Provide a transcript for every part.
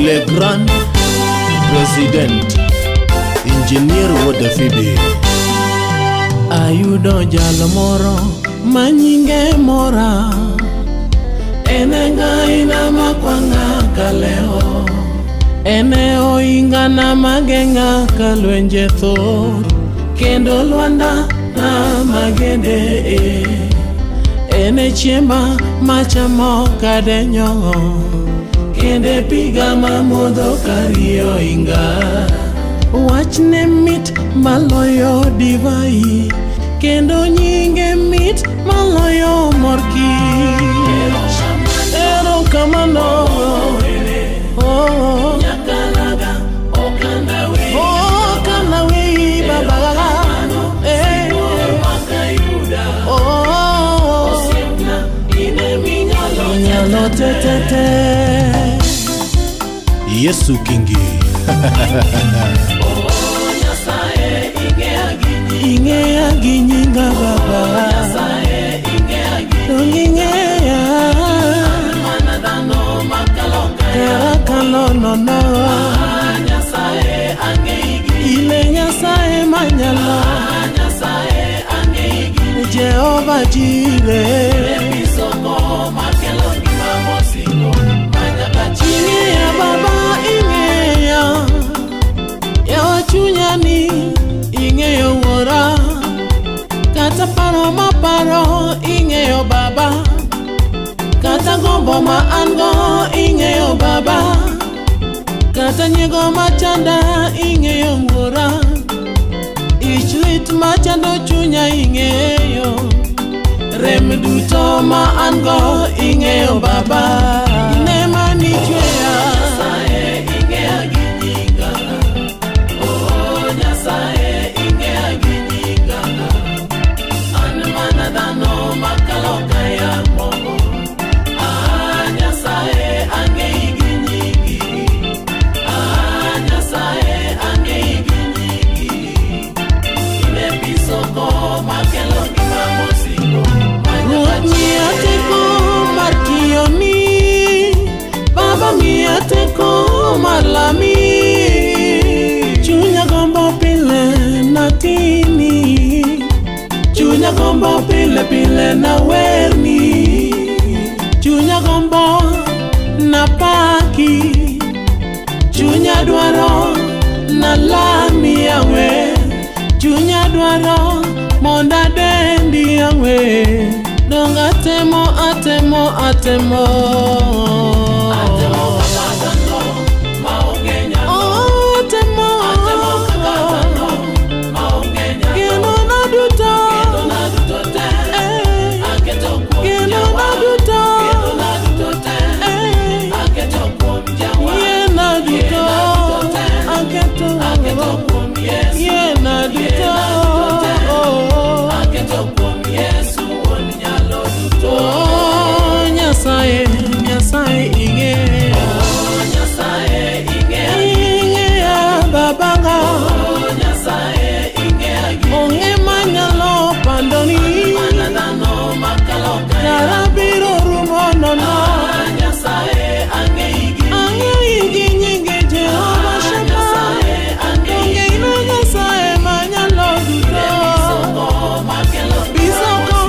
Le Grand President Engineer Wuod Phoebe. Ayudo jal moro ma nyinge mora, en e ng'aina makwang'a kalewo, en e ohingana mageng'a ka lwenje thoth, kendo lwanda na magene e. En e chiemba machamo kadenyo, kendo e piga mamodho ka riyo ohinga. Wachne mit maloyo divai, kendo nyinge mit maloyo mor kich. Erokamano. Oh, oh, kana wei baba. Eh. Oh, inyalo tetete. Yesu Kingi. Ing'eya gi nyinga baba. Dong ing'eya. Kara kalo nono. Ile Nyasaye manyalo. Jehova Jire. Ing'eya baba ing'eya. Yawa chunya ni ing'eyo wuora. Kata paro maparo ing'eyo baba. Kata gombo ma an go ing'eyo baba. Kata nyiego machanda ing'eyo wuora. Ich lit machando chunya ing'eyo. Rem duto ma an go ing'eyo baba. Nema nichweya. Ruoth miya teko mar tiyoni, Baba miya teko mar lami. Chunya gombo pile natini, chunya gombo pile pile nawerni, chunya gombo napaki, chunya dwaro nalami yawe, chunya dwaro mondo adendi yawe. Dong atemo atemo atemo. Oh, atemo. Genona duto. Eh. Genona duto. Eh. Yiena duto. Aketo. Yiena duto. Oh. Oh, Nyasaye, Nyasaye ing'eya. Ing'eya babanga. Onge manyalo pandoni. Kara biro rumo nono. Ang'eyi gi nyinge Jehova Shammah. Donge in e Nyasaye manyalo duto. Bisoko.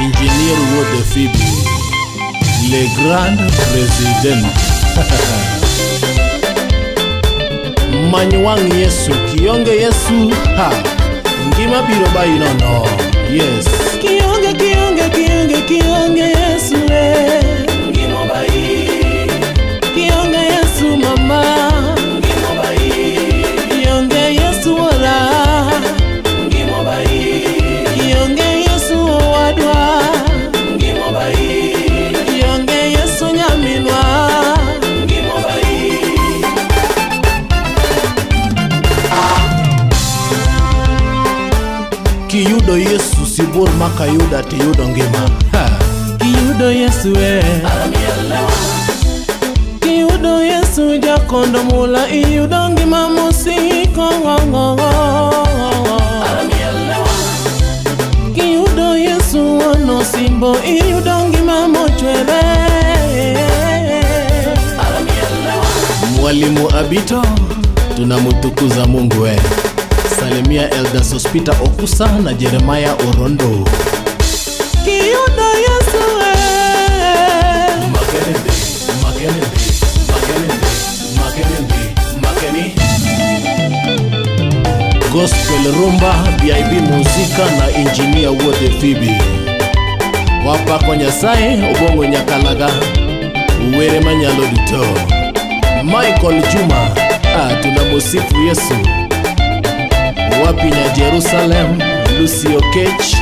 Engineer Wuod Phoebe. Le Grand President. Many wang' Yesu, kionge Yesu, ha, ngima biro bayi nono. Yes. Kionge, kionge, kionge, kionge Yesu e. Kionge Yesu mama. Kionge Yesu ora. Kionge Yesu owadwa. Kionge Yesu nyaminwa. Kiyudo Yesu sibuor makayuda tiyudo ngima. Ha. Kiyudo Yesu e. Kiyudo Yesu jakondo mula iyudo ngima mosiko. Kiyudo Yesu wono simbo iyudo ngima. ngima mochwere. Mwalimu Abito, tunamutukuza Mungu we. Salimia Elda Sospita Okusa na Jeremiah Orondo. Kiyudo Yesu e. Makelele, makelele, makelele, makelele, makeni. Gospel Rumba, BIB Muzika na Engineer Wuode Phoebe. Wapako Nyasaye Obong'o Nyakalaga, were manyalo duto. Michael Juma, tunamusifu Yesu. Wapi na Jerusalem, Lucy Okech.